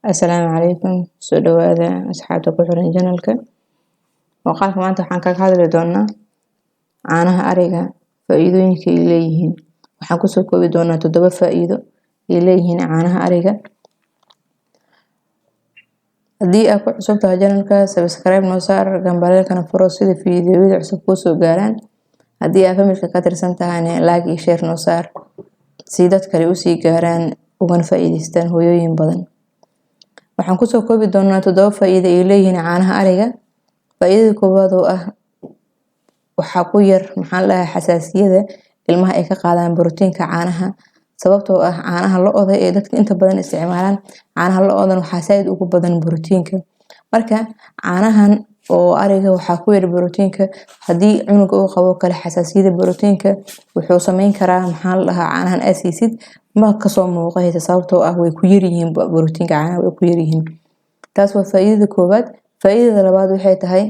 Assalaamu calaykum. Soo dhawaada asxaabta ku xiran channelka. Muuqaalka maanta waxaan kaga hadli doonaa caanaha ariga, faa-iidooyinka ay leeyihiin. Waxaan kusoo koobi doonaa 7 faa-iido ay leeyihiin caanaha ariga. Haddii aad ku cusub tahay channelka, subscribe noo saar, gambaleelkana furo sida fiidiyowyada cusub kuu soo gaaraan. Haddii aad familka ka tirsan tahayna, like iyo share noo saar si dad kale usii gaaraan ugana faa-iideystaan hooyooyin badan. Waxaan kusoo koobi doonaa 7 faa-iido ay leeyihiin caanaha ariga. Faa-iidada koowaad oo ah, waxaa ku yar, maxaan dhahay, xasaasiyada ilmaha ay ka qaadaan borotiinka caanaha, sababtoo ah caanaha lo-da ee dadka inta badan isticmaalaan, caanaha lo-dan waxaa saaid ugu badan borotiinka. Marka caanahan oo ariga waxaa ku yar borotiinka. Haddii cunuga uu qabo kale xasaasiyada borotiinka, wuxuu sameyn karaa, maxaa la dhahaa, caanahan aad siisid ma kasoo muuqaysa, sababtoo ah way ku yaryihiin borotiinka caanaha, way ku yaryihiin. Taas waa faa-iidada koowaad. Faa-iidada labaad waxay tahay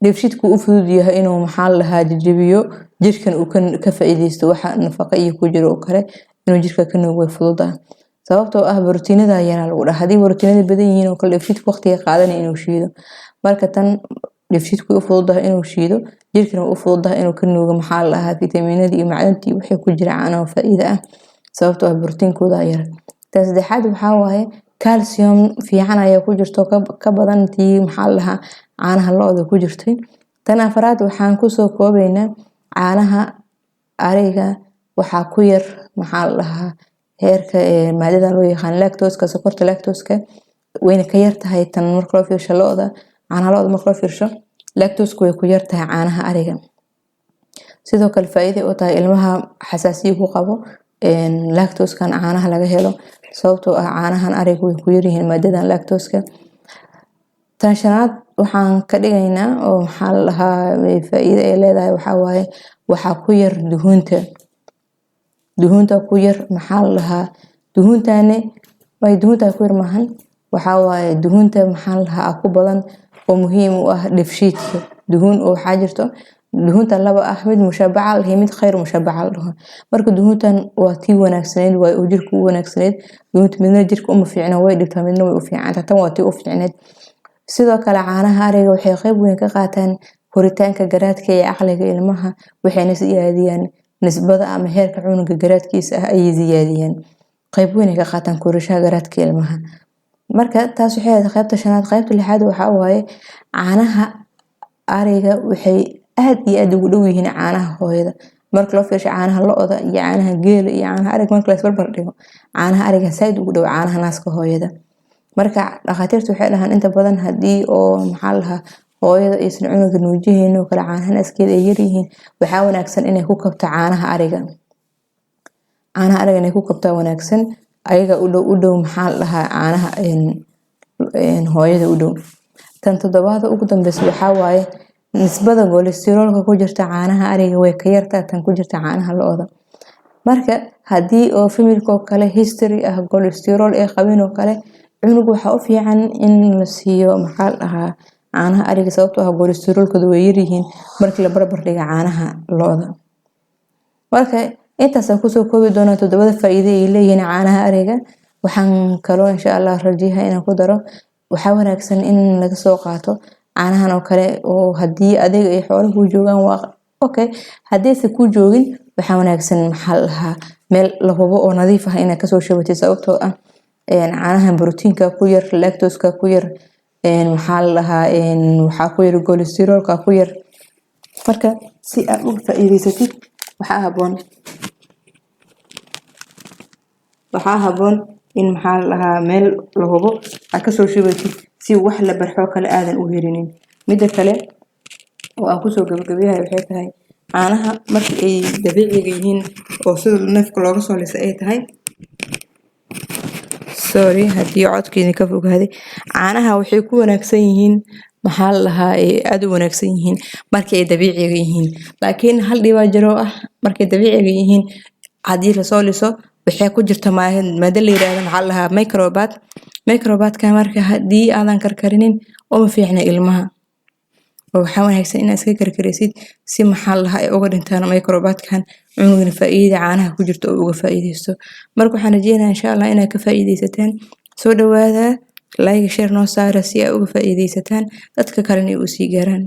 dheefshiidku u fudud yahay inuu, maxaa la dhahaa, jajabiyo, jirkan uu ka faa-iideysto waxa nafaqa iyo ku jiro oo kale, inuu jirka ka nuugo way fududahay, sababtoo ah borotiinada yaraa lagu dhaha. Haddii borotiinada badan yihiin oo kale, dheefshiidku waqtiga qaadanaya inuu shiido. Marka tan dheefshiidku u fududahay inuu shiido, jirkana u fududahay inuu ka nuugo, maxaa la dhahaa, fitamiinadii iyo macdantii wixii ku jira caanaha oo faa-iida ah, sababtoo ah borotiinkooda yar. Tan saddexaad waxaa waaye calcium fiican ayaa ku jirto, ka badan tii, maxaa la dhahaa, caanaha lo-da ku jirtay. Tan afraad waxaan kusoo koobaynaa, caanaha ariga waxaa ku yar, maxaa la dhahaa, heerka maadada loo yaqaan lactose-ka, sokorta lactose-ka wayna ka yar tahay tan marka loo fiirsho lo-da. Caanaha lo-da marka loo fiirsho, lactose-ka way ku yar tahay caanaha ariga. Sidoo kale faa-iido u tahay ilmaha xasaasiya ku qabo lactose-kan caanaha laga helo, sababtoo ah caanahan ariga way ku yaryihiin maadadan lactose-ka. Tan shanaad waxaan ka dhigaynaa oo, maxaa la dhahaa, faa-iido ay leedahay waxaa waaye waxaa ku yar duhuunta. Duhuunta ku yar, maxaa la dhahaa, duhuuntani way duhuunta ku yar maahan, waxaa waaye duhuunta, maxaa la dhahaa, ku badan oo muhiim u ah dheefshiidka. Duhuun oo waxaa jirto duhuunta laba ah, mid mushabaca la mid khayr mushabaca la dhaho. Marka duhuuntan waa tii wanaagsaneyd, waa oo jirka u wanaagsaneyd. Duhuunta midna jirka uma fiicna, way dhibtaa, midna way u fiicantahay. Tan waa tii u fiicneyd. Sidoo kale caanaha ariga waxay qayb weyn ka qaataan koritaanka garaadka iyo caqliga ilmaha, waxayna siyaadiyaan nisbada ama heerka cunuga garaadkiisa ah ayay siyaadiyaan. Qayb weyn ay ka qaataan koritaanka garaadka ilmaha. Marka taas waxay ahayd qaybta shanaad. Qaybta lixaad waxaa waaye caanaha ariga waxay aad iyo aad ugu dhow yihiin caanaha hooyada. Marka loo fiirsho caanaha lo-da iyo caanaha geela iyo caanaha ariga, marka la isbarbar dhigo, caanaha ariga saaid ugu dhow caanaha naaska hooyada. Marka dhakhaatiirtu waxay dhahaan inta badan haddii oo, maxaa la dhahaa, hooyada aysan cunuga nuujinaynin oo kale, caanaha naaskeeda ay yaryihiin, waxaa wanaagsan inay ku kabto caanaha ariga. Caanaha ariga inay ku kabtaa wanaagsan, ayaga u dhow, maxaa la dhahaa, caanaha hooyada u dhow. Tan toddobaad ugu dambeysa waxaa waaye nisbada kolestaroolka ku jirta caanaha ariga way ka yartaa tan ku jirta caanaha lo-da. Marka haddii oo familka oo kale history ah kolestarool ay qabin oo kale, cunug waxaa u fiican in la siiyo, maxaa la dhahaa, caanaha ariga, sababtoo ah kolestaroolkooda way yaryihiin markii la barbar dhigo caanaha lo-da. Marka intaasaan kusoo koobi doonaa 7da faa-iido ay leeyihiin caanaha ariga. Waxaan kaloo insha Allah rajayaa inaan ku daro, waxaa wanaagsan in laga soo qaato caanahan oo kale, oo haddii adiga ay xoolo kuu joogaan waa okay, haddiise kuu joogin, waxaa wanaagsan, maxaa la dhahaa, meel la hubo oo nadiif ah inaad kasoo shubatid, sababtoo ah caanahan borotiinka ku yar, lactose-ka ku yar, maxaa la dhahaa, waxaa ku yar kolestaroolka ku yar. Marka si aad uga faa-iideysatid, waxaa haboon in, maxaa la dhahaa, meel la hubo aad kasoo shubatid si wax la barxoo kale aadan u helinin. Mida kale oo aan kusoo gabagabeeyahay waxay tahay caanaha marka ay dabiiciga yihiin oo sida neefka looga soo lisay ay tahay. Sorry haddii codkiina ka fogaaday. Caanaha waxay ku wanaagsan yihiin, maxaa la dhahaa, ay aada u wanaagsan yihiin markii ay dabiiciga yihiin. Laakiin hal dhibaa jiro ah, markay dabiiciga yihiin haddii lasoo liso, waxay ku jirta maado la yiraahdo, maxaa la dhahaa, microbat. Microbatka marka haddii aadan karkarinin, uma fiicna ilmaha, oo waxaa wanaagsan inaad iska karkarisid si, maxaa la dhahaa, ay uga dhintaan microbatkan, cunugna faa'iidada caanaha ku jirta oo uga faa'iideysto. Marka waxaan rajeynayaa insha Allah inaad ka faa'iideysateen. Soo dhawaada, like, share noo saara si aa uga faa'iidaysataan, dadka kalena ay u sii gaaraan.